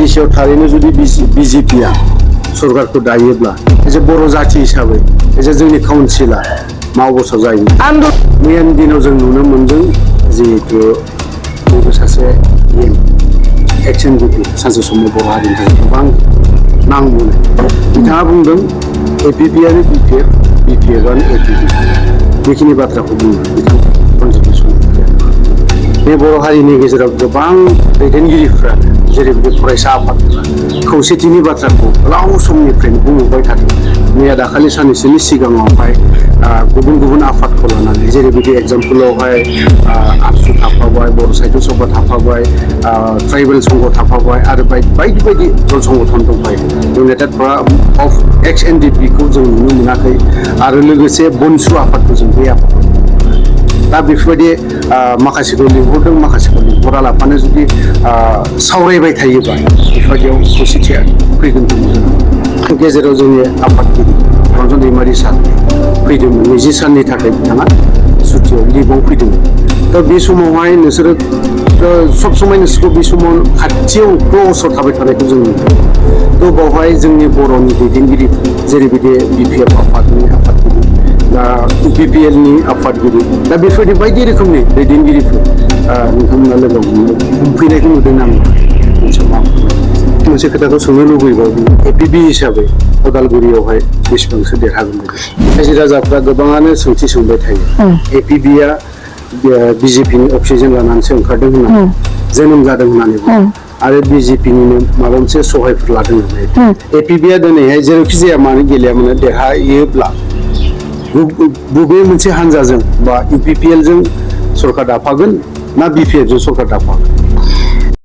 सायाव थारैनो जुदि बिजेपिया सरकारखौ दायोब्ला एसे बर' जाथि हिसाबै एसे जोंनि काउन्सिला मा अबस्था जायो मैयानि दिनाव जों नुनो मोनदों जिहेतु बेबो सासे एक्सन डिपि सानसे समाव बर' हारिनि थाखाय गोबां नांबोनाय बिथाङा बुंदों एपिपिआनो बिपिएफआनो एपिपि बेखिनि बाथ्राखौ बुङो बिथां बे बर' हारिनि गेजेराव गोबां दैदेनगिरिफ्रा जेरैबायदि फरायसा आफादफ्रा खौसेथिनि बाथ्राखौ गोलाव समनिफ्रायनो बुंबोबाय थादों मैया दाखालि साननैसोनि सिगाङावहाय गुबुन आफादखौ लानानै जेरैबायदि एग्जाम्पलावहाय आबसु थाफाबाय बर' साहित्य सभा थाफाबाय ट्राइबेल संघ थाफाबाय आरो बायदि दल संगठन दंबाय इउनाइटेड अफ एक्स एनडिपिखौ जों नुनो मोनाखै आरो लोगोसे बनसु आफादखौ जों बे आफादखौ दा बेफोरबायदि माखासेखौ लिंहरदों माखासेखौ लिंहरालाफानो जुदि सावरायबाय थायोबा बेफोरबायदियाव खौसेथिया फैगोन गेजेराव जोंनि आफादगिरि रन्जन दैमारि सार फैदोंमोन 20 साननि थाखाय बिथाङा सुटियाव लिभाव फैदोंमोन दा बे समावहाय नोंसोरो सब समाय नोंसोरखौ बे समाव खाथियाव क्ल'सआव थाबाय थानायखौ जों नुदों थ' बावहाय जोंनि बर'नि दैदेनगिरिफोर जेरैबायदि बिपिएफ आफादनि आफादगिरि दा इउपिपिएलनि आफादगिरि दा बेफोरबायदि बायदि रोखोमनि दैदेनगिरिफोर नोंथांमोना लोगो हमफैनायखौ नुदों आं मोनसे खोथाखौ सोंनो लुबैबावदों एपिपि हिसाबै उदालगुरियावहाय बेसेबांसो देरहागोन रायजो राजाफ्रा गोबाङानो सोंथि सोंबाय थायो एपिपिआ बिजेपिनि अक्सिजेन लानानैसो ओंखारदों होननानै जोनोम जादों होननानै बुङो आरो बिजेपिनिनो माबा मोनसे सहायफोर लादों होननानै एपिपिआ दिनैहाय जेरावखि जाया मानो गेलेया मानो देरहायोब्ला बबे मोनसे हान्जाजों बा इउपिपिएलजों सरकार दाफागोन ना बिपिएफजों सरकार दाफागोन